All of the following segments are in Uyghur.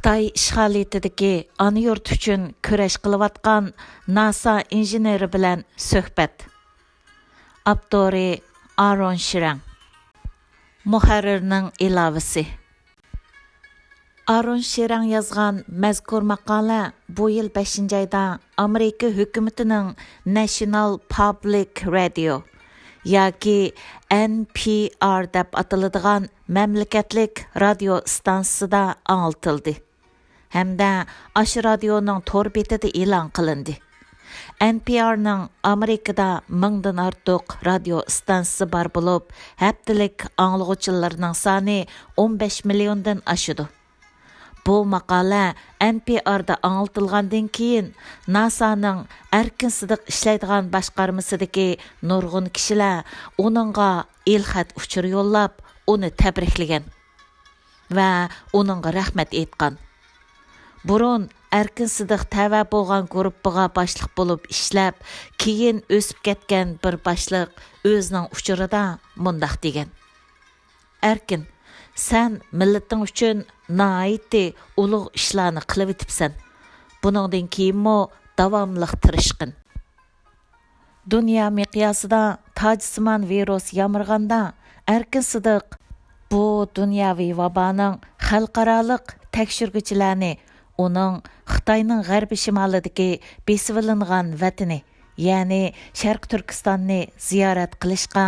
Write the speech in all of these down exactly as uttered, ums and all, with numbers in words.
خىتاي ئىشغالىيىتىدىكى ئانا يۇرت ئۈچۈن كۈرەش قىلىۋاتقان ناسا ئىنژېنېرى بىلەن سۆھبەت. ئاپتورى ئارون شىرەڭ. مۇھەررىرنىڭ ئىلاۋىسى. ئارون شىرەڭ يازغان مەزكۇر ماقالە بۇ يىل بەشىنچى ئايدا ئامېرىكا ھۆكۈمىتىنىڭ ناشىنال پابلىك رادىيو ياكى ئېن پى ئار دەپ ئاتىلىدىغان مەملىكەتلىك رادىيو ئىستانسىسىدا ئاڭلىتىلدى ھەمدە ئاشۇ رادىيونىڭ تور بېتىدە ئېلان قىلىندى. ئېن پى ئارنىڭ ئامېرىكىدا مىڭدىن ئارتۇق رادىيو ئىستانسىسى بار بولۇپ، ھەپتىلىك ئاڭلىغۇچىلىرىنىڭ سانى ئون بەش مىليوندىن ئاشىدۇ. بۇ ماقالە ئېن پى ئاردا ئاڭلىتىلغاندىن كېيىن، ناسانىڭ ئەركىن سىدىق ئىشلەيدىغان باشقارمىسىدىكى نۇرغۇن كىشىلەر ئۇنىڭغا ئېلخەت ئۇچۇر يوللاپ، ئۇنى تەبرىكلىگەن ۋە ئۇنىڭغا رەھمەت ئېيتقان. بۇرۇن ئەركىن سىدىق تەۋە بولغان گۇرۇپپىغا باشلىق بولۇپ ئىشلەپ، كېيىن ئۆسۈپ كەتكەن بىر باشلىق ئۆزىنىڭ ئۇچۇرىدا مۇنداق دېگەن: ئەركىن، سەن مىللىتىڭ ئۈچۈن ناھايىتى ئۇلۇغ ئىشلارنى قىلىۋېتىپسەن. بۇنىڭدىن كېيىنمۇ داۋاملىق تىرىشقىن. دۇنيا مىقياسىدا تاجسىمان ۋىرۇس يامرىغاندا، ئەركىن سىدىق بۇ دۇنياۋى ۋابانىڭ خەلقئارالىق تەكشۈرگۈچىلەرنى ئۇنىڭ خىتاينىڭ غەربىي شىمالىدىكى بېسىۋېلىنغان ۋەتىنى، يەنى شەرقىي تۈركىستاننى زىيارەت قىلىشقا،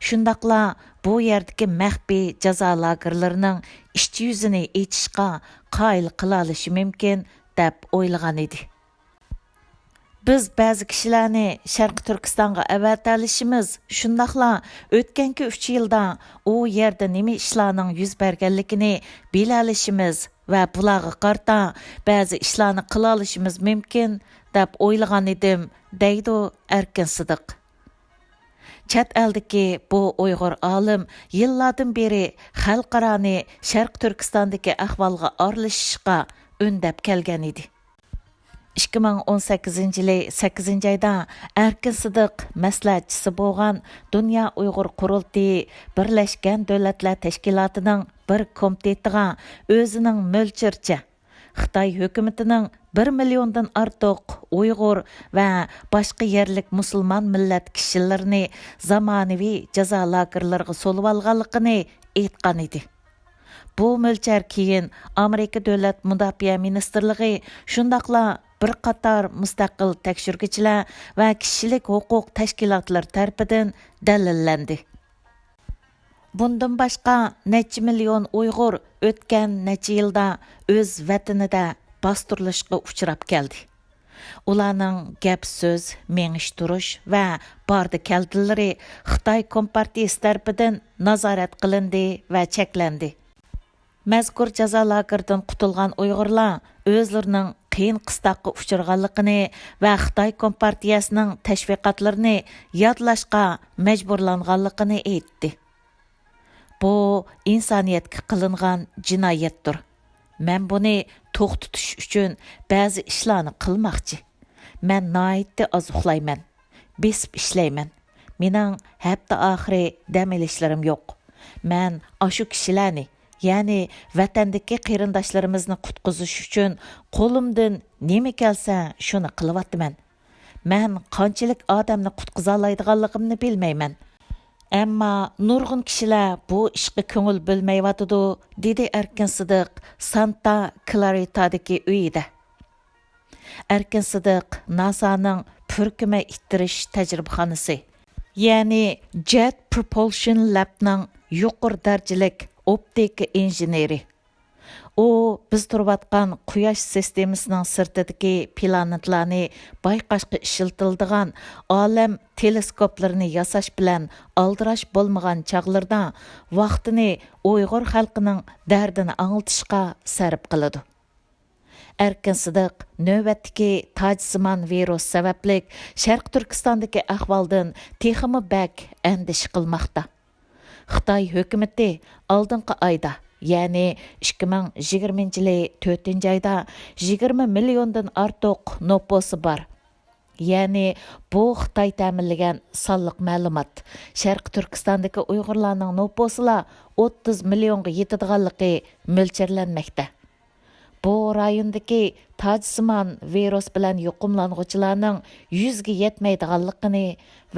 شۇنداقلا بۇ يەردىكى مەخپىي جازا لاگېرلىرىنىڭ ئىچ يۈزىنى ئېچىشقا قايىل قىلالىشى مۇمكىن، دەپ ئويلىغان ئىدى. بىز بەزى كىشىلەرنى شەرقىي تۈركىستانغا ئەۋەتەلىشىمىز، شۇنداقلا ئۆتكەنكى ئۈچ يىلدا ئۇ يەردە نېمە ئىشلارنىڭ يۈز بەرگەنلىكىنى بىلەلىشىمىز ۋە بۇلارغا قارىتا بەزى ئىشلارنى قىلالىشىمىز مۇمكىن، دەپ ئويلىغان ئىدىم، دەيدۇ ئەركىن سىدىق. چەت ئەلدىكى بۇ ئۇيغۇر ئالىم يىللاردىن بېرى خەلقئارانى شەرقىي تۈركىستاندىكى ئەھۋالغا ئارىلىشىشقا ئۈندەپ كەلگەن ئىدى. ئىككى مىڭ ئون سەككىزىنچى يىلى سەككىزىنچى ئايدا ئەركىن سىدىق مەسلىھەتچىسى بولغان دۇنيا ئۇيغۇر قۇرۇلتىيى بىرلەشكەن دۆلەتلەر تەشكىلاتىنىڭ بىر كومىتېتىغا ئۆزىنىڭ مۆلچىرىچە خىتاي ھۆكۈمىتىنىڭ بىر مىليوندىن ئارتۇق ئۇيغۇر ۋە باشقا يەرلىك مۇسۇلمان مىللەت كىشىلىرىنى زامانىۋى جازا لاگېرلىرىغا سولىۋالغانلىقىنى ئېيتقان ئىدى. بۇ مۆلچەر كېيىن ئامېرىكا دۆلەت مۇداپىئە مىنىستىرلىقى، شۇنداقلا بىر قاتار مۇستەقىل تەكشۈرگۈچىلەر ۋە كىشىلىك ھوقۇق تەشكىلاتلىرى تەرىپىدىن دەلىللەندى. بۇندىن باشقا، نەچچە مىليون ئۇيغۇر ئۆتكەن نەچچە يىلدا ئۆز ۋەتىنىدە باستۇرۇلۇشقا ئۇچراپ كەلدى. ئۇلارنىڭ گەپ-سۆز، مېڭىش-تۇرۇش ۋە باردى-كەلدىلىرى خىتاي كومپارتىيىسى تەرىپىدىن نازارەت قىلىندى ۋە چەكلەندى. مەزكۇر جازا لاگېرىدىن قۇتۇلغان ئۇيغۇرلار ئۆزلىرىنىڭ قىيىن-قىستاققا ئۇچرىغانلىقىنى ۋە خىتاي كومپارتىيەسىنىڭ تەشۋىقاتلىرىنى يادلاشقا مەجبۇرلانغانلىقىنى ئېيتتى. بۇ ئىنسانىيەتكە قىلىنغان جىنايەتتۇر. مەن بۇنى توختىتىش ئۈچۈن بەزى ئىشلارنى قىلماقچى. مەن ناھايىتى ئاز ئۇخلايمەن. بېسىپ ئىشلەيمەن. مېنىڭ ھەپتە ئاخىرى دەم ئېلىشلىرىم يوق. مەن ئاشۇ كىشىلەرنى، يەنى ۋەتەندىكى قېرىنداشلىرىمىزنى قۇتقۇزۇش ئۈچۈن قولۇمدىن نېمە كەلسە، شۇنى قىلىۋاتىمەن. مەن قانچىلىك ئادەمنى قۇتقۇزالايدىغانلىقىمنى بىلمەيمەن. ئەمما نۇرغۇن كىشىلەر بۇ ئىشقا كۆڭۈل بۆلمەيۋاتىدۇ، دېدى ئەركىن سىدىق سانتا كلارىتادىكى ئۆيىدە. ئەركىن سىدىق ناسانىڭ پۈركۈمە ئىتتىرىش تەجرىبىخانىسى، يەنى جېت پروپولشن لەبنىڭ يۇقىرى دەرىجىلىك ئوپتىكا ئىنژېنېرى. ئۇ بىز تۇرۇۋاتقان قۇياش سىستېمىسىنىڭ سىرتىدىكى پلانېتلارنى بايقاشقا ئىشلىتىلىدىغان ئالەم تېلېسكوپلىرىنى ياساش بىلەن ئالدىراش بولمىغان چاغلىرىدا ۋاقتىنى ئۇيغۇر خەلقىنىڭ دەردىنى ئاڭلىتىشقا سەرپ قىلىدۇ. ئەركىن سىدىق نۆۋەتتىكى تاجسىمان ۋىرۇس سەۋەبلىك شەرقىي تۈركىستاندىكى ئەھۋالدىن تېخىمۇ بەك ئەندىشە قىلماقتا. خىتاي ھۆكۈمىتى ئالدىنقى ئايدا، يەنى ئىككى مىڭ يىگىرمىنچى يىلى تۆتىنچى ئايدا يىگىرمە مىليوندىن ئارتۇق نوپۇسى بار، يەنى بۇ خىتاي تەمىنلىگەن سانلىق مەلۇمات، شەرقىي تۈركىستاندىكى ئۇيغۇرلارنىڭ نوپۇسىلا ئوتتۇز مىليونغا يېتىدىغانلىقى مۆلچەرلەنمەكتە. بۇ رايوندىكى تاجسىمان ۋىرۇس بىلەن يۇقۇملانغۇچىلارنىڭ يۈزگە يەتمەيدىغانلىقىنى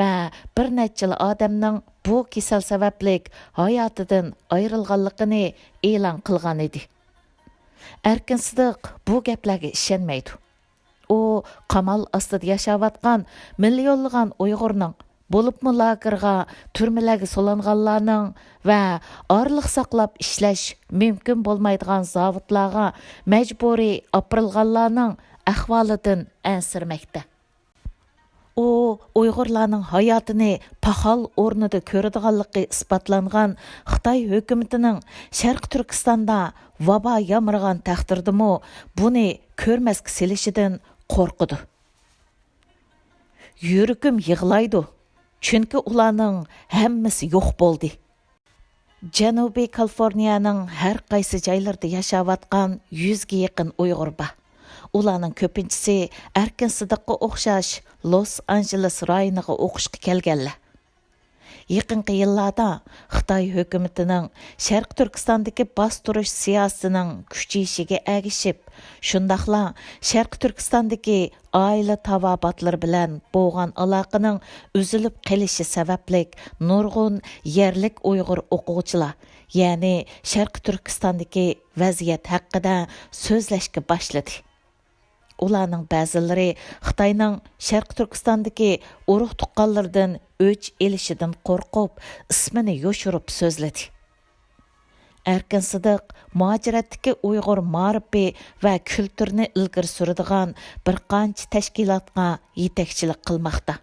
ۋە بىر نەچچىلا ئادەمنىڭ بۇ كېسەل سەۋەبلىك ھاياتىدىن ئايرىلغانلىقىنى ئېلان قىلغان ئىدى. ئەركىن سىدىق بۇ گەپلەرگە ئىشەنمەيدۇ. ئۇ قامال ئاستىدا ياشاۋاتقان مىليونلىغان ئۇيغۇرنىڭ، بولۇپمۇ لاگېرغا، تۈرمىلەرگە سولانغانلارنىڭ ۋە ئارىلىق ساقلاپ ئىشلەش مۇمكىن بولمايدىغان زاۋۇتلارغا مەجبۇرىي ئاپىرىلغانلارنىڭ ئەھۋالىدىن ئەنسىرىمەكتە. ئۇ ئۇيغۇرلارنىڭ ھاياتىنى پاخال ئورنىدا كۆرىدىغانلىقى ئىسپاتلانغان خىتاي ھۆكۈمىتىنىڭ شەرقىي تۈركىستاندا ۋابا يامرىغان تەقدىردىمۇ بۇنى كۆرمەسكە سېلىشىدىن قورقىدۇ. يۈرىكىم يىغلايدۇ، چۈنكى ئۇلارنىڭ ھەممىسى يوق بولدى. جەنۇبىي كالىفورنىيەنىڭ ھەر قايسى جايلىرىدا ياشاۋاتقان يۈزگە يېقىن ئۇيغۇر بار. ئۇلارنىڭ كۆپىنچىسى ئەركىن سىدىققا ئوخشاش لوس ئانژېلېس رايونىغا ئوقۇشقا كەلگەنلەر. يېقىنقى يىللاردا خىتاي ھۆكۈمىتىنىڭ شەرقىي تۈركىستاندىكى باستۇرۇش سىياسىتىنىڭ كۈچىيىشىگە ئەگىشىپ، شۇنداقلا شەرقىي تۈركىستاندىكى ئائىلە تاۋابىئاتلىرى بىلەن بولغان ئالاقىنىڭ ئۈزۈلۈپ قېلىشى سەۋەبلىك نۇرغۇن يەرلىك ئۇيغۇر ئوقۇغۇچىلار، يەنى شەرقىي تۈركىستاندىكى ۋەزىيەت ھەققىدە سۆزلەشكە باشلىدى. ئۇلارنىڭ بەزىلىرى خىتاينىڭ شەرقىي تۈركىستاندىكى ئۇرۇق-تۇغقانلىرىدىن ئۆچ ئېلىشىدىن قورقۇپ، ئىسمىنى يوشۇرۇپ سۆزلىدى. ئەركىن سىدىق مۇھاجىرەتتىكى ئۇيغۇر مائارىپى ۋە كۈلتۈرىنى ئىلگىرى سۈرىدىغان بىر قانچە تەشكىلاتقا يېتەكچىلىك قىلماقتا.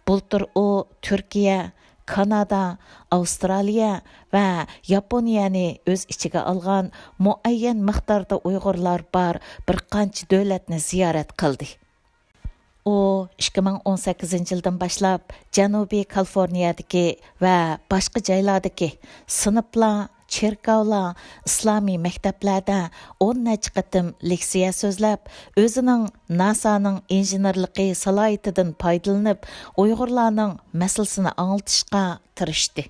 بۇلتۇر ئۇ تۈركىيە، كانادا، ئاۋسترالىيە ۋە ياپونىيەنى ئۆز ئىچىگە ئالغان مۇئەييەن مىقداردا ئۇيغۇرلار بار بىر قانچە دۆلەتنى زىيارەت قىلدى. ئۇ ئىككى مىڭ ئون سەككىزىنچى يىلدىن باشلاپ جەنۇبىي كالىفورنىيەدىكى ۋە باشقا جايلاردىكى سىنىپلار، چېركاۋلار، ئىسلامىي مەكتەپلەردە ئون نەچچە قېتىم لېكسىيە سۆزلەپ، ئۆزىنىڭ ناسانىڭ ئىنژېنېرلىقى سالاھىيىتىدىن پايدىلىنىپ، ئۇيغۇرلارنىڭ مەسىلىسىنى ئاڭلىتىشقا تىرىشتى.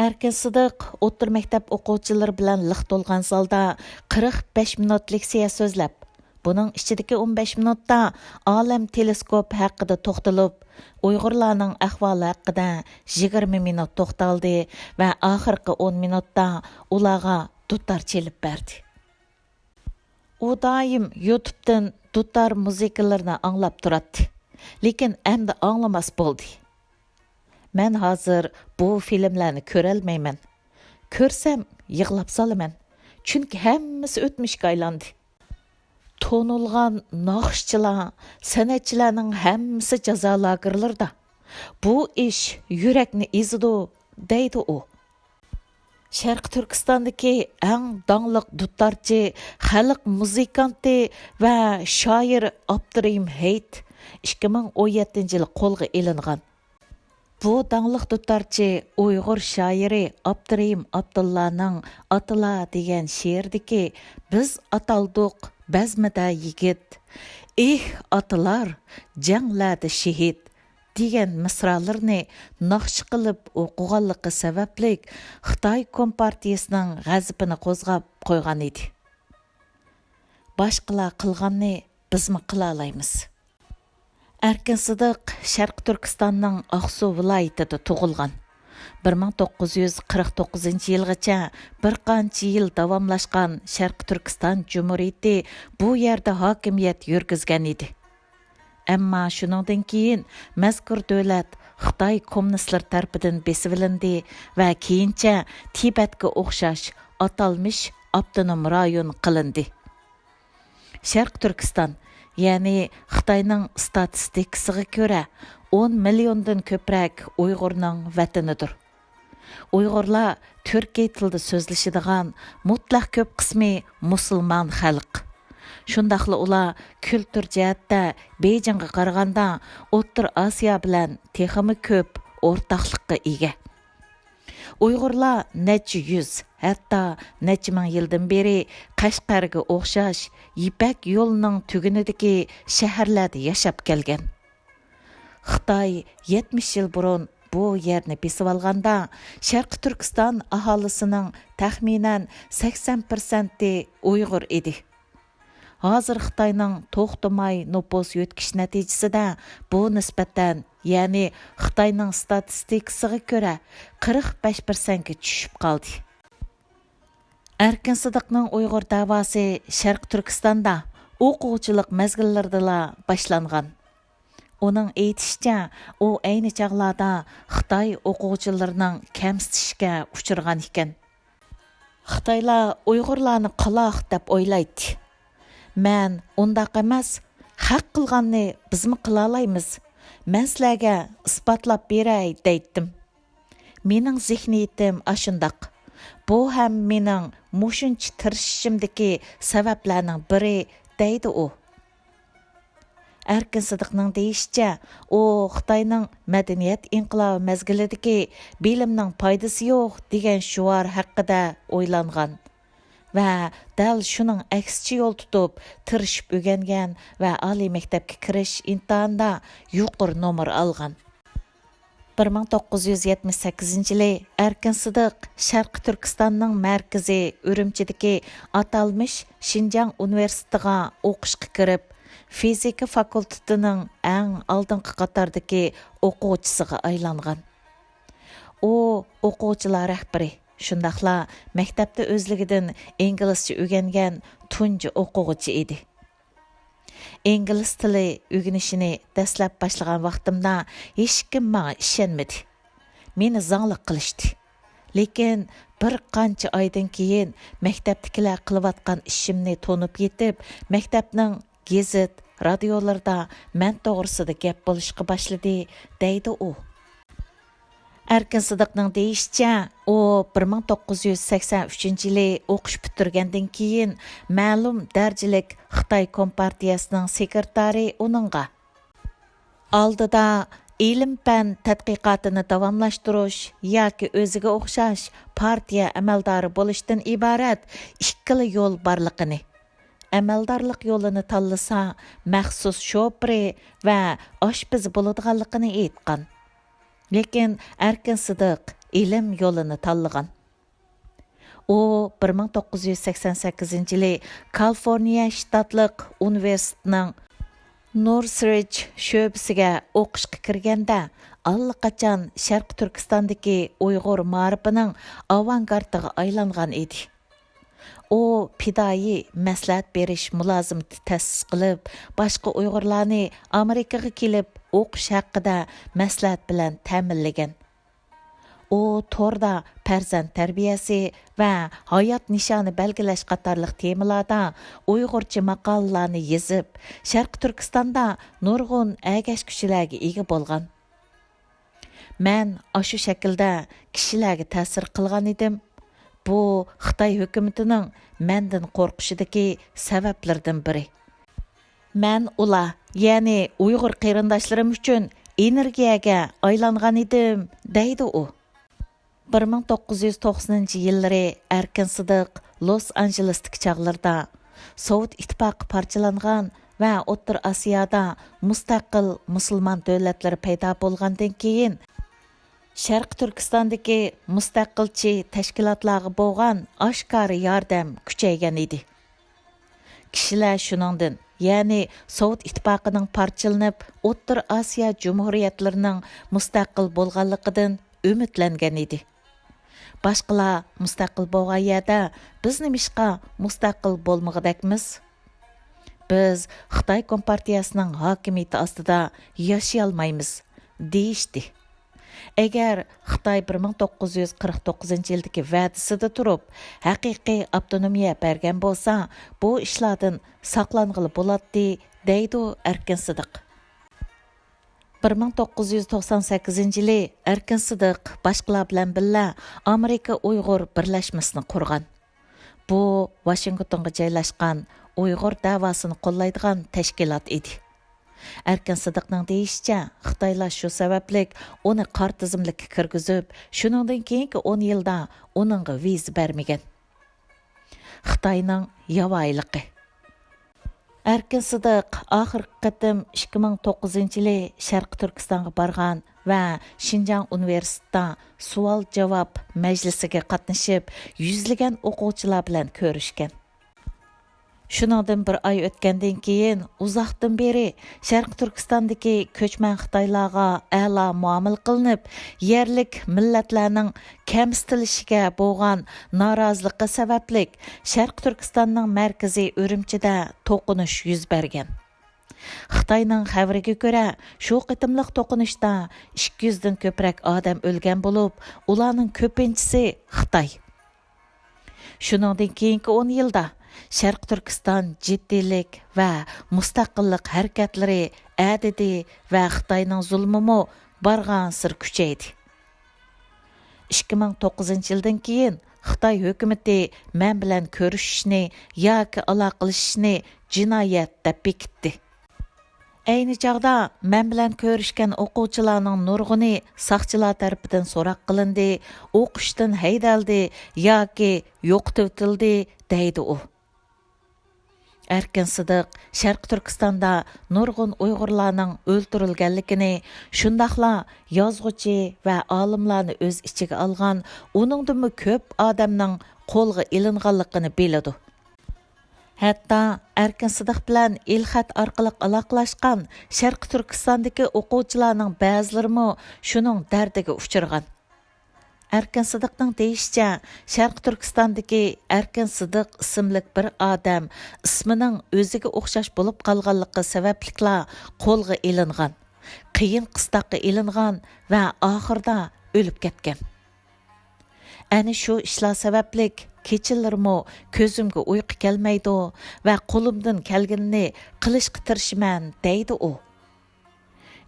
ئەركىن سىدىق ئوتتۇرا مەكتەپ ئوقۇغۇچىلىرى بىلەن لىق تولغان زالدا قىرىق بەش مىنۇت لېكسىيە سۆزلەپ، بۇنىڭ ئىچىدىكى ئون بەش مىنۇتتا ئالەم تېلېسكوپى ھەققىدە توختىلىپ، ئۇيغۇرلارنىڭ ئەھۋالى ھەققىدە يىگىرمە مىنۇت توختالدى ۋە ئاخىرقى ئون مىنۇتتا ئۇلارغا دۇتار چېلىپ بەردى. ئۇ دائىم يۇتۇبتىن دۇتار مۇزىكىلىرىنى ئاڭلاپ تۇراتتى. لېكىن ئەمدى ئاڭلىماس بولدى. مەن ھازىر بۇ فىلىملەرنى كۆرەلمەيمەن. كۆرسەم، يىغلاپ سالىمەن. چۈنكى ھەممىسى ئۆتمۈشكە ئايلاندى. تونۇلغان ناخشىچىلار، سەنئەتچىلەرنىڭ ھەممىسى جازا لاگېرلىرىدا. بۇ ئىش يۈرەكنى ئېزىدۇ، دەيدۇ ئۇ. شەرقىي تۈركىستاندىكى ئەڭ داڭلىق دۇتارچى، خەلق مۇزىكانتى ۋە شائىر ئابدۇرېھىم ھېيت ئىككى مىڭ ئون يەتتىنچى يىلى قولغا ئېلىنغان. بۇ داڭلىق دۇتارچى ئۇيغۇر شائىرى ئابدۇرېھىم ئابدۇللانىڭ ئاتىلار دېگەن شېئىرىدىكى «بىز ئاتالدۇق بەزمىدە يىگىت، ئېھ ئاتىلار جەڭلەردە شېھىت» دېگەن مىسرالىرىنى ناخشا قىلىپ ئوقۇغانلىقى سەۋەبلىك خىتاي كومپارتىيىسىنىڭ غەزىپىنى قوزغاپ قويغان ئىدى. باشقىلار قىلغاننى بىزمۇ قىلالايمىز. ئەركىن سىدىق شەرقىي تۈركىستاننىڭ ئاقسۇ ۋىلايىتىدە تۇغۇلغان. بىر مىڭ توققۇز يۈز قىرىق توققۇزىنچى يىلغىچە بىر قانچە يىل داۋاملاشقان شەرقىي تۈركىستان جۇمھۇرىيىتى بۇ يەردە ھاكىمىيەت يۈرگۈزگەن ئىدى. ئەمما شۇنىڭدىن كېيىن مەزكۇر دۆلەت خىتاي كوممۇنىستلىرى تەرىپىدىن بېسىۋېلىندى ۋە كېيىنچە تىبەتكە ئوخشاش ئاتالمىش ئاپتونوم رايون قىلىندى. شەرقىي تۈركىستان، يەنى خىتاينىڭ ئىستاتىستىكىسىغا كۆرە، ئون مىليوندىن كۆپرەك ئۇيغۇرنىڭ ۋەتىنىدۇر. ئۇيغۇرلار تۈركىي تىلدا سۆزلىشىدىغان مۇتلەق كۆپ قىسمى مۇسۇلمان خەلق. شۇنداقلا ئۇلار كۈلتۈر جەھەتتە بېيجىڭغا قارىغاندا ئوتتۇرا ئاسىيا بىلەن تېخىمۇ كۆپ ئورتاقلىققا ئىگە. ئۇيغۇرلار نەچچە يۈز، ھەتتا نەچچە مىڭ يىلدىن بېرى قەشقەرگە ئوخشاش يىپەك يولىنىڭ تۈگۈنىدىكى شەھەرلەردە ياشاپ كەلگەن. خىتاي يەتمىش يىل بۇرۇن بۇ يەرنى بېسىۋالغاندا، شەرقىي تۈركىستان ئاھالىسىنىڭ تەخمىنەن سەكسەن پىرسەنتى ئۇيغۇر ئىدى. ھازىر خىتاينىڭ توختىماي نوپۇس يۆتكىشى نەتىجىسىدە بۇ نىسبەتەن، يەنى خىتاينىڭ ستاتىستىكىسىغا كۆرە، قىرىق بەش پىرسەنتكە چۈشۈپ قالدى. ئەركىن سىدىقنىڭ ئۇيغۇر دەۋاسى شەرقىي تۈركىستاندا ئوقۇغۇچىلىق مەزگىللىرىدىلا باشلانغان. ئۇنىڭ ئېيتىشىچە، ئۇ ئەينى چاغلاردا خىتاي ئوقۇغۇچىلىرىنىڭ كەمسىتىشىگە ئۇچرىغان ئىكەن. خىتايلار ئۇيغۇرلارنى قالاق دەپ ئويلايتتى. مەن ئۇنداق ئەمەس، ھەق قىلغاننى بىزمۇ قىلالايمىز. مەن سىلەرگە ئىسپاتلاپ بېرەي دەيتتىم. مېنىڭ زېھنىيىتىم ئاشۇنداق. بۇ ھەم مېنىڭ مۇشۇنچە تىرىشىشىمدىكى سەۋەبلەرنىڭ بىرى، دەيدۇ ئۇ. ئەركىن سىدىقنىڭ دېيىشىچە، ئۇ خىتاينىڭ مەدەنىيەت ئىنقىلابى مەزگىلىدىكى بىلىمنىڭ پايدىسى يوق دېگەن شوئار ھەققىدە ئويلانغان ۋە دەل شۇنىڭ ئەكسىچە يول تۇتۇپ، تىرىشىپ ئۆگەنگەن ۋە ئالىي مەكتەپكە كىرىش ئىمتىھانىدا يۇقىرى نومۇر ئالغان. بىر مىڭ توققۇز يۈز يەتمىش سەككىزىنچى يىلى ئەركىن سىدىق شەرقىي تۈركىستاننىڭ مەركىزى ئۈرۈمچىدىكى ئاتالمىش شىنجاڭ ئۇنىۋېرسىتېتىغا ئوقۇشقا كىرىپ، فىزىكا فاكۇلتېتىنىڭ ئەڭ ئالدىنقى قاتاردىكى ئوقۇغۇچىسىغا ئايلانغان. ئۇ ئوقۇغۇچىلار رەھبىرى، شۇنداقلا مەكتەپتە ئۆزلۈكىدىن ئىنگلىزچە ئۆگەنگەن تۇنجى ئوقۇغۇچى ئىدى. ئىنگلىز تىلى ئۆگىنىشىنى دەسلەپ باشلىغان ۋاقتىمدا ھېچكىم ماڭا ئىشەنمىدى. مېنى زاڭلىق قىلىشتى. لېكىن بىر قانچە ئايدىن كېيىن مەكتەپتىكىلەر قىلىۋاتقان ئىشىمنى تونۇپ يېتىپ، مەكتەپنىڭ گېزىت، رادىيولىرىدا مەن توغرىسىدا گەپ بولۇشقا باشلىدى، دەيدۇ ئۇ. ئەركىن سىدىقنىڭ دېيىشىچە، ئۇ بىر مىڭ توققۇز يۈز سەكسەن ئۈچىنچى يىلى ئوقۇش پۈتتۈرگەندىن كېيىن، مەلۇم دەرىجىلىك خىتاي كومپارتىيەسىنىڭ سېكرېتارى ئۇنىڭغا، ئالدىدا ئىلىم-پەن تەتقىقاتىنى داۋاملاشتۇرۇش ياكى ئۆزىگە ئوخشاش پارتىيە ئەمەلدارى بولۇشتىن ئىبارەت ئىككىلا يول بارلىقىنى، ئەمەلدارلىق يولىنى تاللىسا، مەخسۇس شوپۇرى ۋە ئاشپىزى بولىدىغانلىقىنى ئېيتقان. لېكىن ئەركىن سىدىق ئىلىم يولىنى تاللىغان. ئۇ بىر مىڭ توققۇز يۈز سەكسەن سەككىزىنچى يىلى كالىفورنىيە شتاتلىق ئۇنىۋېرسىتېتىنىڭ نورسرىدج شۆبىسىگە ئوقۇشقا كىرگەندە، ئاللىقاچان شەرقىي تۈركىستاندىكى ئۇيغۇر مائارىپىنىڭ ئاۋانگارتىغا ئايلانغان ئىدى. ئۇ پىدائىي مەسلىھەت بېرىش مۇلازىمىتى تەسىس قىلىپ، باشقا ئۇيغۇرلارنى ئامېرىكىغا كېلىپ ئوقۇش ھەققىدە مەسلىھەت بىلەن تەمىنلىگەن. ئۇ توردا پەرزەنت تەربىيەسى ۋە ھايات نىشانى بەلگىلەش قاتارلىق تېمىلاردا ئۇيغۇرچە ماقالىلارنى يېزىپ، شەرقىي تۈركىستاندا نۇرغۇن ئەگەشكۈچىلەرگە ئىگە بولغان. مەن ئاشۇ شەكىلدە كىشىلەرگە تەسىر قىلغان ئىدىم. بۇ خىتاي ھۆكۈمىتىنىڭ مەندىن قورقۇشىدىكى سەۋەبلىرىدىن بىرى. مەن ئۇلار، يەنى ئۇيغۇر قېرىنداشلىرىم ئۈچۈن ئېنېرگىيەگە ئايلانغان ئىدىم، دەيدۇ ئۇ. بىر مىڭ توققۇز يۈز توقسىنىنچى يىللىرى ئەركىن سىدىق لوس ئانژېلېستىكى چاغلىرىدا، سوۋېت ئىتتىپاقى پارچىلانغان ۋە ئوتتۇرا ئاسىيادا مۇستەقىل مۇسۇلمان دۆلەتلىرى پەيدا بولغاندىن كېيىن، شەرقىي تۈركىستاندىكى مۇستەقىلچى تەشكىلاتلارغا بولغان ئاشكارا ياردەم كۈچەيگەن ئىدى. كىشىلەر شۇنىڭدىن، يەنى سوۋېت ئىتتىپاقىنىڭ پارچىلىنىپ، ئوتتۇرا ئاسىيا جۇمھۇرىيەتلىرىنىڭ مۇستەقىل بولغانلىقىدىن ئۈمىدلەنگەن ئىدى. باشقىلار مۇستەقىل بولغان يەردە بىز نېمىشقا مۇستەقىل بولمىغۇدەكمىز؟ بىز خىتاي كومپارتىيەسىنىڭ ھاكىمىيىتى ئاستىدا ياشىيالمايمىز، دېيىشتى. ئەگەر خىتاي بىر مىڭ توققۇز يۈز قىرىق توققۇزىنچى يىلدىكى ۋەدىسىدە تۇرۇپ، ھەقىقىي ئاپتونومىيە بەرگەن بولسا، بۇ ئىشلاردىن ساقلانغىلى بولاتتى، دەيدۇ ئەركىن سىدىق. بىر مىڭ توققۇز يۈز توقسان سەككىزىنچى يىلى ئەركىن سىدىق باشقىلار بىلەن بىللە ئامېرىكا ئۇيغۇر بىرلەشمىسىنى قۇرغان. بۇ ۋاشىنگتونغا جايلاشقان ئۇيغۇر دەۋاسىنى قوللايدىغان تەشكىلات ئىدى. ئەركىن سىدىقنىڭ دېيىشىچە، خىتايلار شۇ سەۋەبلىك ئۇنى قارا تىزىملىككە كىرگۈزۈپ، شۇنىڭدىن كېيىنكى ئون يىلدا ئۇنىڭغا ۋىزا بەرمىگەن. خىتاينىڭ ياۋايىلىقى. ئەركىن سىدىق ئاخىرقى قېتىم ئىككى مىڭ توققۇزىنچى يىلى شەرقىي تۈركىستانغا بارغان ۋە شىنجاڭ ئۇنىۋېرسىتېتىدا سوئال-جاۋاب مەجلىسىگە قاتنىشىپ، يۈزلىگەن ئوقۇغۇچىلار بىلەن كۆرۈشكەن. شۇنىڭدىن بىر ئاي ئۆتكەندىن كېيىن، ئۇزاقتىن بېرى شەرقىي تۈركىستاندىكى كۆچمەن خىتايلارغا ئەلا مۇئامىلە قىلىنىپ، يەرلىك مىللەتلەرنىڭ كەمسىتىلىشىگە بولغان نارازىلىقى سەۋەبلىك، شەرقىي تۈركىستاننىڭ مەركىزى ئۈرۈمچىدە توقۇنۇش يۈز بەرگەن. خىتاينىڭ خەۋىرىگە كۆرە، شۇ قېتىملىق توقۇنۇشتا ئىككى يۈزدىن كۆپرەك ئادەم ئۆلگەن بولۇپ، ئۇلارنىڭ كۆپىنچىسى خىتاي. شۇنىڭدىن كېيىنكى ئون يىلدا شەرقىي تۈركىستان جىددىيلىك ۋە مۇستەقىللىق ھەرىكەتلىرى ئەدىدى ۋە خىتاينىڭ زۇلمىمۇ بارغانسېرى كۈچەيدى. ئىككى مىڭ توققۇزىنچى يىلدىن كېيىن خىتاي ھۆكۈمىتى مەن بىلەن كۆرۈشۈشنى ياكى ئالاقىلىشىشنى جىنايەت دەپ بېكىتتى. ئەينى چاغدا مەن بىلەن كۆرۈشكەن ئوقۇغۇچىلارنىڭ نۇرغۇنى ساقچىلار تەرىپىدىن سوراق قىلىندى، ئوقۇشتىن ھەيدەلدى ياكى يوقىتىۋېتىلدى، دەيدۇ ئۇ. ئەركىن سىدىق شەرقىي تۈركىستاندا نۇرغۇن ئۇيغۇرلارنىڭ ئۆلتۈرۈلگەنلىكىنى، شۇنداقلا يازغۇچى ۋە ئالىملارنى ئۆز ئىچىگە ئالغان ئۇنىڭدىنمۇ كۆپ ئادەمنىڭ قولغا ئېلىنغانلىقىنى بىلىدۇ. ھەتتا ئەركىن سىدىق بىلەن ئېلخەت ئارقىلىق ئالاقىلاشقان شەرقىي تۈركىستاندىكى ئوقۇغۇچىلارنىڭ بەزىلىرىمۇ شۇنىڭ دەردىگە ئۇچرىغان. ئەركىن سىدىقنىڭ دېيىشىچە، شەرقىي تۈركىستاندىكى ئەركىن سىدىق ئىسىملىك بىر ئادەم ئىسمىنىڭ ئۆزىگە ئوخشاش بولۇپ قالغانلىقى سەۋەبلىكلا قولغا ئېلىنغان، قىيىن قىستاققا ئېلىنغان ۋە ئاخىرىدا ئۆلۈپ كەتكەن. ئەنە شۇ ئىشلار سەۋەبلىك كېچىلىرىمۇ كۆزۈمگە ئۇيقۇ كەلمەيدۇ ۋە قولۇمدىن كەلگىنىنى قىلىشقا تىرىشىمەن، دەيدۇ ئۇ.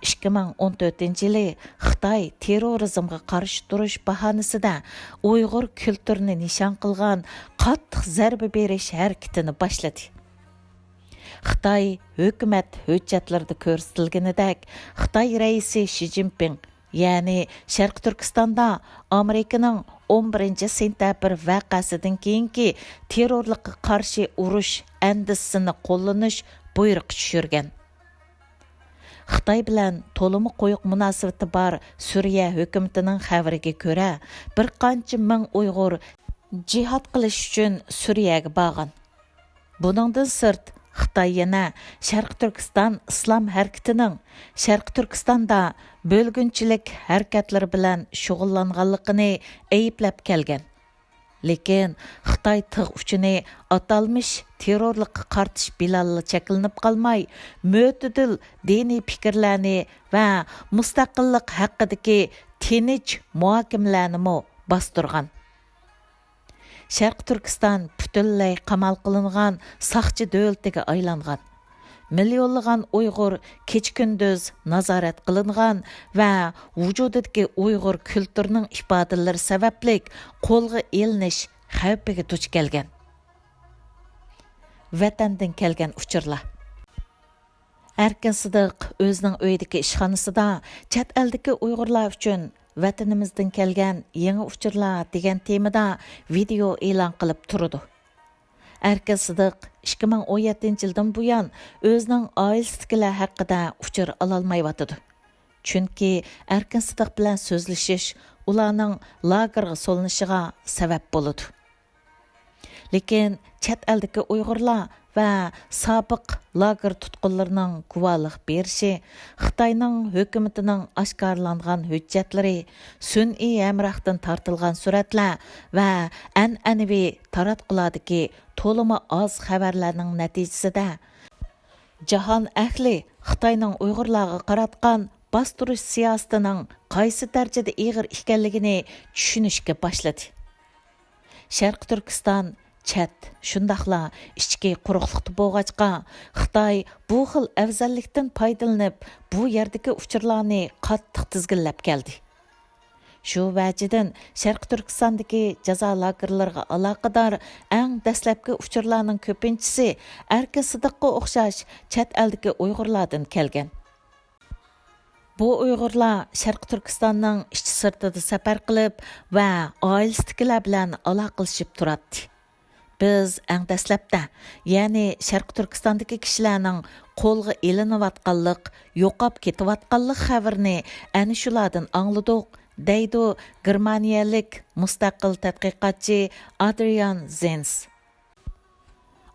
ئىككى مىڭ ئون تۆتىنچى يىلى خىتاي تېررورىزمغا قارشى تۇرۇش باھانىسىدە ئۇيغۇر كۈلتۈرىنى نىشان قىلغان قاتتىق زەربە بېرىش ھەرىكىتىنى باشلىدى. خىتاي ھۆكۈمەت ھۆججەتلىرىدە كۆرسىتىلگىنىدەك، خىتاي رەئىسى شى جىنپىڭ، يەنى شەرقىي تۈركىستاندا ئامېرىكىنىڭ ئون بىرىنچى سېنتەبىر ۋەقەسىدىن كېيىنكى تېررورلۇققا قارشى ئۇرۇش ئەندىزىسىنى قوللىنىش بۇيرۇقى چۈشۈرگەن. خىتاي بىلەن تولىمۇ قويۇق مۇناسىۋىتى بار سۈرىيە ھۆكۈمىتىنىڭ خەۋىرىگە كۆرە، بىر قانچە مىڭ ئۇيغۇر جىھاد قىلىش ئۈچۈن سۈرىيەگە بارغان. بۇنىڭدىن سىرت، خىتاي يەنە شەرقىي تۈركىستان ئىسلام ھەرىكىتىنىڭ شەرقىي تۈركىستاندا بۆلگۈنچىلىك ھەرىكەتلىرى بىلەن شۇغۇللانغانلىقىنى ئەيىبلەپ كەلگەن. لېكىن خىتاي تىغ ئۇچىنى ئاتالمىش تېررورلۇققا قارىتىش بىلەنلا چەكلىنىپ قالماي، مۆتىدىل دىنىي پىكىرلەرنى ۋە مۇستەقىللىق ھەققىدىكى تىنچ مۇھاكىمىلەرنىمۇ باستۇرغان. شەرقىي تۈركىستان پۈتۈنلەي قامال قىلىنغان ساقچى دۆلىتىگە ئايلانغان. مىليونلىغان ئۇيغۇر كېچە-كۈندۈز نازارەت قىلىنغان ۋە ۋۇجۇدىدىكى ئۇيغۇر كۈلتۈرىنىڭ ئىپادىلىرى سەۋەبلىك قولغا ئېلىنىش خەۋپىگە دۇچ كەلگەن. ۋەتەندىن كەلگەن ئۇچۇرلار. ئەركىن سىدىق ئۆزىنىڭ ئۆيىدىكى ئىشخانىسىدا چەت ئەلدىكى ئۇيغۇرلار ئۈچۈن ۋەتىنىمىزدىن كەلگەن يېڭى ئۇچۇرلار دېگەن تېمىدا ۋىدېئو ئېلان قىلىپ تۇرىدۇ. ئەركىن سىدىق ئىككى مىڭ ئون يەتتىنچى يىلدىن بۇيان ئۆزىنىڭ ئائىلىسىدىكىلەر ھەققىدە ئۇچۇر ئالالمايۋاتىدۇ. چۈنكى ئەركىن سىدىق بىلەن سۆزلىشىش ئۇلارنىڭ لاگېرغا سولىنىشىغا سەۋەب بولىدۇ. لېكىن چەت ئەلدىكى ئۇيغۇرلار ۋە سابىق لاگېر تۇتقۇنلىرىنىڭ گۇۋاھلىق بېرىشى، خىتاينىڭ ھۆكۈمىتىنىڭ ئاشكارىلانغان ھۆججەتلىرى، سۈنئىي ھەمراھتىن تارتىلغان سۈرەتلەر ۋە ئەنئەنىۋى تاراتقۇلاردىكى تولىمۇ ئاز خەۋەرلەرنىڭ نەتىجىسىدە، جاھان ئەھلى خىتاينىڭ ئۇيغۇرلارغا قاراتقان باستۇرۇش سىياسىتىنىڭ قايسى دەرىجىدە ئېغىر ئىكەنلىكىنى چۈشىنىشكە باشلىدى. شەرقىي تۈركىستان چەت، شۇنداقلا ئىچكى قۇرۇقلۇقتا بولغاچقا، خىتاي بۇ خىل ئەۋزەللىكتىن پايدىلىنىپ، بۇ يەردىكى ئۇچۇرلارنى قاتتىق تىزگىنلەپ كەلدى. شۇ ۋەجىدىن، شەرقىي تۈركىستاندىكى جازا لاگېرلىرىغا ئالاقىدار ئەڭ دەسلەپكى ئۇچۇرلارنىڭ كۆپىنچىسى ئەركىن سىدىققا ئوخشاش چەت ئەلدىكى ئۇيغۇرلاردىن كەلگەن. بۇ ئۇيغۇرلار شەرقىي تۈركىستاننىڭ ئىچى سىرتىدا سەپەر قىلىپ ۋە ئائىلىسىدىكىلەر بىلەن ئالاقىلىشىپ تۇراتتى. بىز ئەڭ دەسلەپتە، يەنى شەرقىي تۈركىستاندىكى كىشىلەرنىڭ قولغا ئېلىنىۋاتقانلىق، يوقاپ كېتىۋاتقانلىق خەۋىرىنى ئەنە شۇلاردىن ئاڭلىدۇق، دەيدۇ گېرمانىيەلىك مۇستەقىل تەتقىقاتچى ئادرىيان زېنس.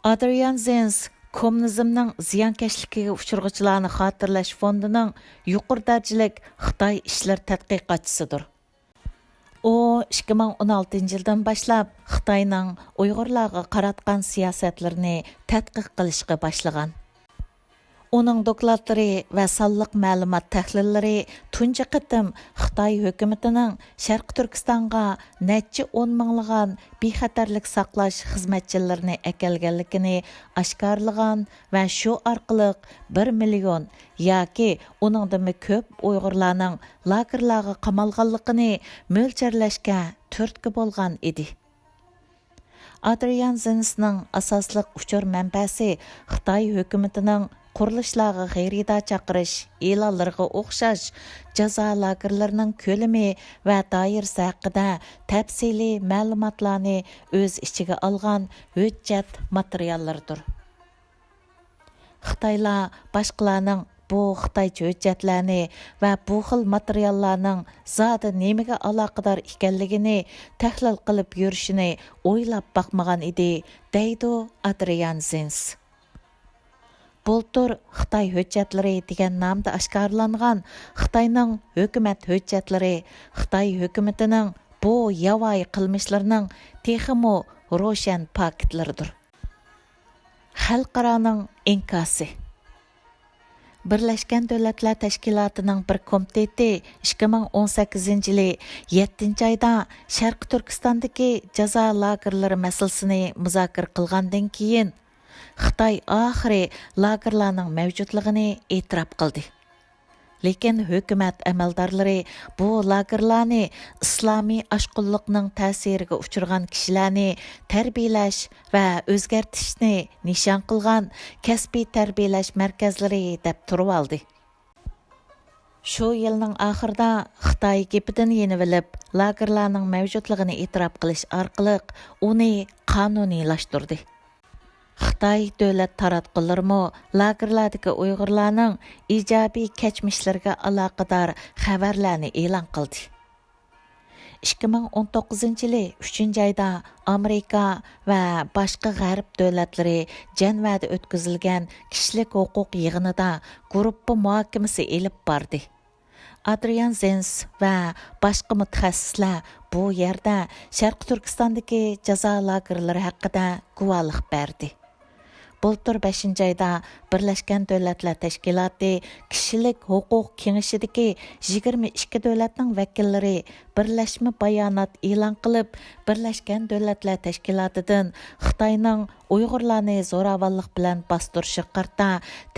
ئادرىيان زېنس كوممۇنىزمنىڭ زىيانكەشلىكىگە ئۇچرىغۇچىلارنى خاتىرىلەش فوندىنىڭ يۇقىرى دەرىجىلىك خىتاي ئىشلىرى تەتقىقاتچىسىدۇر. ئۇ ئىككى مىڭ ئون ئالتىنچى يىلدىن باشلاپ خىتاينىڭ ئۇيغۇرلارغا قاراتقان سىياسەتلىرىنى تەتقىق قىلىشقا باشلىغان. ئۇنىڭ دوكلاتلىرى ۋە سانلىق مەلۇمات تەھلىللىرى تۇنجى قېتىم خىتاي ھۆكۈمىتىنىڭ شەرقىي تۈركىستانغا نەچچە ئون مىڭلىغان بىخەتەرلىك ساقلاش خىزمەتچىلىرىنى ئەكەلگەنلىكىنى ئاشكارىلىغان ۋە شۇ ئارقىلىق بىر مىليون ياكى ئۇنىڭدىنمۇ كۆپ ئۇيغۇرلارنىڭ لاگېرلارغا قامالغانلىقىنى مۆلچەرلەشكە تۈرتكە بولغان ئىدى. ئادرىيان زېنسنىڭ ئاساسلىق ئۇچۇر مەنبەسى خىتاي ھۆكۈمىتىنىڭ قۇرۇلۇشلارغا خېرىدار چاقىرىش ئېلانلىرىغا ئوخشاش جازا لاگېرلىرىنىڭ كۆلىمى ۋە دائىرىسى ھەققىدە تەپسىلىي مەلۇماتلارنى ئۆز ئىچىگە ئالغان ھۆججەت ماتېرىياللىرىدۇر. خىتايلار باشقىلارنىڭ بۇ خىتايچە ھۆججەتلەرنى ۋە بۇ خىل ماتېرىياللارنىڭ زادى نېمىگە ئالاقىدار ئىكەنلىكىنى تەھلىل قىلىپ يۈرۈشىنى ئويلاپ باقمىغان ئىدى، دەيدۇ ئادرىيان زېنس. بۇلتۇر خىتاي ھۆججەتلىرى دېگەن نامدا ئاشكارىلانغان خىتاينىڭ ھۆكۈمەت ھۆججەتلىرى خىتاي ھۆكۈمىتىنىڭ بۇ ياۋايى قىلمىشلىرىنىڭ تېخىمۇ روشەن پاكىتلىرىدۇر. خەلقئارانىڭ ئىنكاسى. بىرلەشكەن دۆلەتلەر تەشكىلاتىنىڭ بىر كومىتېتى ئىككى مىڭ ئون سەككىزىنچى يىلى يەتتىنچى ئايدا شەرقىي تۈركىستاندىكى جازا لاگېرلىرى مەسىلىسىنى مۇزاكىرە قىلغاندىن كېيىن، خىتاي ئاخىرى لاگېرلارنىڭ مەۋجۇتلۇقىنى ئېتىراپ قىلدى. لېكىن ھۆكۈمەت ئەمەلدارلىرى بۇ لاگېرلارنى ئىسلامىي ئاشقۇنلۇقنىڭ تەسىرىگە ئۇچرىغان كىشىلەرنى تەربىيەلەش ۋە ئۆزگەرتىشنى نىشان قىلغان كەسپىي تەربىيەلەش مەركەزلىرى دەپ تۇرۇۋالدى. شۇ يىلنىڭ ئاخىرىدا خىتاي گېپىدىن يېنىۋېلىپ، لاگېرلارنىڭ مەۋجۇتلۇقىنى ئېتىراپ قىلىش ئارقىلىق ئۇنى قانۇنىيلاشتۇردى. خىتاي دۆلەت تاراتقۇلىرىمۇ لاگېرلاردىكى ئۇيغۇرلارنىڭ ئىجابىي كەچمىشلىرىگە ئالاقىدار خەۋەرلەرنى ئېلان قىلدى. ئىككى مىڭ ئون توققۇزىنچى يىلى ئۈچىنچى ئايدا ئامېرىكا ۋە باشقا غەرب دۆلەتلىرى جەنۋەدە ئۆتكۈزۈلگەن كىشىلىك ھوقۇق يىغىنىدا گۇرۇپپا مۇھاكىمىسى ئېلىپ باردى. ئادرىيان زېنس ۋە باشقا مۇتەخەسسىسلەر بۇ يەردە شەرقىي تۈركىستاندىكى جازا لاگېرلىرى ھەققىدە گۇۋاھلىق بەردى. بۇلتۇر بەشىنچى ئايدا بىرلەشكەن دۆلەتلەر تەشكىلاتى كىشىلىك ھوقۇق كېڭىشىدىكى يىگىرمە ئىككى دۆلەتنىڭ ۋەكىللىرى بىرلەشمە بايانات ئېلان قىلىپ، بىرلەشكەن دۆلەتلەر تەشكىلاتىدىن خىتاينىڭ ئۇيغۇرلارنى زوراۋانلىق بىلەن باستۇرۇشىغا قارىتا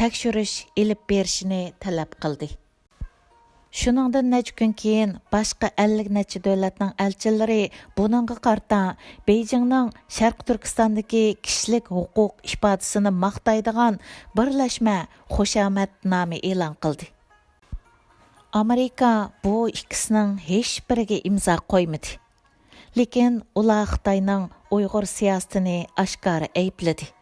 تەكشۈرۈش ئېلىپ بېرىشىنى تەلەپ قىلدى. شۇنىڭدىن نەچچە كۈن كېيىن باشقا ئەللىك نەچچە دۆلەتنىڭ ئەلچىلىرى بۇنىڭغا قارىتا بېيجىڭنىڭ شەرقىي تۈركىستاندىكى كىشىلىك ھوقۇق ئىپادىسىنى ماختايدىغان بىرلەشمە خۇشامەت نامە ئېلان قىلدى. ئامېرىكا بۇ ئىككىسىنىڭ ھېچبىرىگە ئىمزا قويمىدى. لېكىن ئۇلار خىتاينىڭ ئۇيغۇر سىياسىتىنى ئاشكارا ئەيىبلىدى.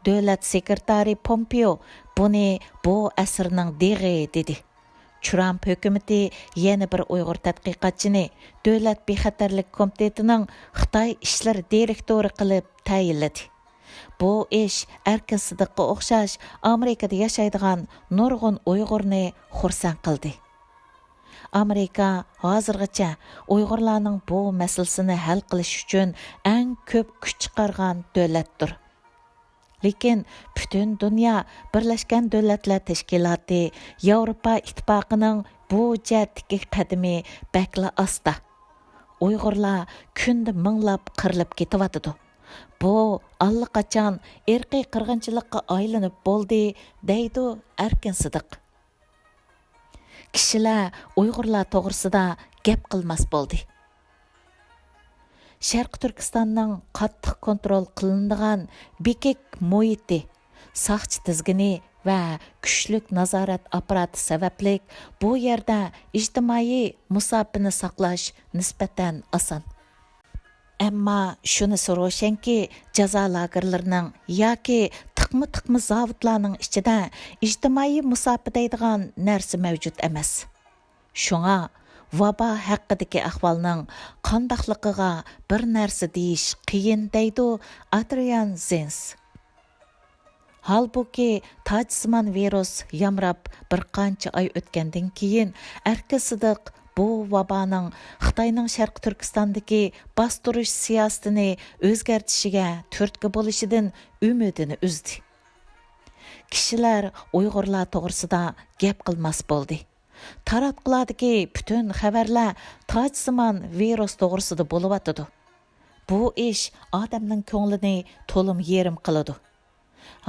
دۆلەت سېكرېتارى پومپېئو بۇنى بۇ ئەسىرنىڭ دېغى دېدى. ترامپ ھۆكۈمىتى يەنە بىر ئۇيغۇر تەتقىقاتچىنى دۆلەت بىخەتەرلىك كومىتېتىنىڭ خىتاي ئىشلىرى دىرېكتورى قىلىپ تەيىنلىدى. بۇ ئىش ئەركىن سىدىققا ئوخشاش ئامېرىكىدا ياشايدىغان نۇرغۇن ئۇيغۇرنى خۇرسەن قىلدى. ئامېرىكا ھازىرغىچە ئۇيغۇرلارنىڭ بۇ مەسىلىسىنى ھەل قىلىش ئۈچۈن ئەڭ كۆپ كۈچ چىقارغان دۆلەتتۇر. لېكىن پۈتۈن دۇنيا بىرلەشكەن دۆلەتلەر تەشكىلاتى، ياۋروپا ئىتتىپاقىنىڭ بۇ جەھەتتىكى قەدىمى بەكلا ئاستا. ئۇيغۇرلار كۈندە مىڭلاپ قىرىلىپ كېتىۋاتىدۇ. بۇ ئاللىقاچان ئىرقىي قىرغىنچىلىققا ئايلىنىپ بولدى، دەيدۇ ئەركىن سىدىق. كىشىلەر ئۇيغۇرلار توغرىسىدا گەپ قىلماس بولدى. شەرقىي تۈركىستاننىڭ قاتتىق كونترول قىلىنىدىغان بېكەك مۇھىتى، ساقچى تىزگىنى ۋە كۈچلۈك نازارەت ئاپپاراتى سەۋەبلىك بۇ يەردە ئىجتىمائىي مۇساپىنى ساقلاش نىسبەتەن ئاسان. ئەمما شۇنىسى روشەنكى، جازا لاگېرلىرىنىڭ ياكى تىقما-تىقما زاۋۇتلارنىڭ ئىچىدە ئىجتىمائىي مۇساپە دەيدىغان نەرسە مەۋجۇت ئەمەس. شۇڭا ۋابا ھەققىدىكى ئەھۋالنىڭ قانداقلىقىغا بىر نەرسە دېيىش قىيىن، دەيدۇ ئادرىيان زېنس. ھالبۇكى، تاجسىمان ۋىرۇس يامراپ بىر قانچە ئاي ئۆتكەندىن كېيىن، ئەركىن سىدىق بۇ ۋابانىڭ خىتاينىڭ شەرقىي تۈركىستاندىكى باستۇرۇش سىياسىتىنى ئۆزگەرتىشىگە تۈرتكە بولۇشىدىن ئۈمىدىنى ئۈزدى. كىشىلەر ئۇيغۇرلار توغرىسىدا گەپ قىلماس بولدى. تاراتقۇلاردىكى پۈتۈن خەۋەرلەر تاجسىمان ۋىرۇس توغرىسىدا بولۇۋاتىدۇ. بۇ ئىش ئادەمنىڭ كۆڭلىنى تولىمۇ يېرىم قىلىدۇ.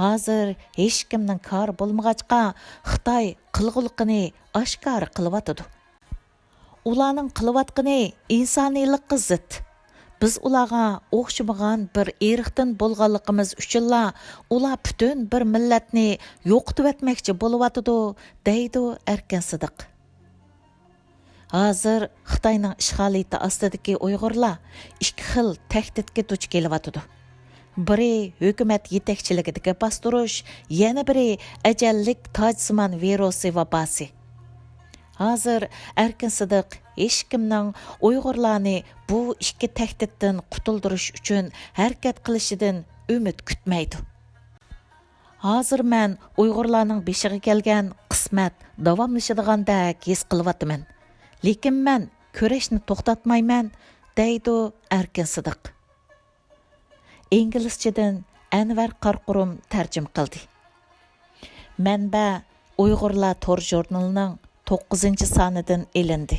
ھازىر ھېچكىمنىڭ كارى بولمىغاچقا، خىتاي قىلغۇلۇقىنى ئاشكارا قىلىۋاتىدۇ. ئۇلارنىڭ قىلىۋاتقىنى ئىنسانىيلىققا زىت. بىز ئۇلارغا ئوخشىمىغان بىر ئىرقتىن بولغانلىقىمىز ئۈچۈنلا ئۇلار پۈتۈن بىر مىللەتنى يوقىتىۋەتمەكچى بولۇۋاتىدۇ، دەيدۇ ئەركىن سىدىق. ھازىر خىتاينىڭ ئىشغالىيىتى ئاستىدىكى ئۇيغۇرلار ئىككى خىل تەھدىتكە دۇچ كېلىۋاتىدۇ. بىرى ھۆكۈمەت يېتەكچىلىكىدىكى باستۇرۇش، يەنە بىرى ئەجەللىك تاجسىمان ۋىرۇسى ۋاباسى. ھازىر ئەركىن سىدىق ھېچكىمنىڭ ئۇيغۇرلارنى بۇ ئىككى تەھدىتتىن قۇتۇلدۇرۇش ئۈچۈن ھەرىكەت قىلىشىدىن ئۈمىد كۈتمەيدۇ. ھازىر مەن ئۇيغۇرلارنىڭ بېشىغا كەلگەن قىسمەت داۋاملىشىدىغاندەك ھېس قىلىۋاتىمەن. لېكىن مەن كۈرەشنى توختاتمايمەن، دەيدۇ ئەركىن سىدىق. ئىنگلىزچىدىن ئەنۋەر قارقۇرۇم تەرجىمە قىلدى. مەنبە ئۇيغۇرلار تور ژۇرنىلىنىڭ توققۇزىنچى سانىدىن ئېلىندى.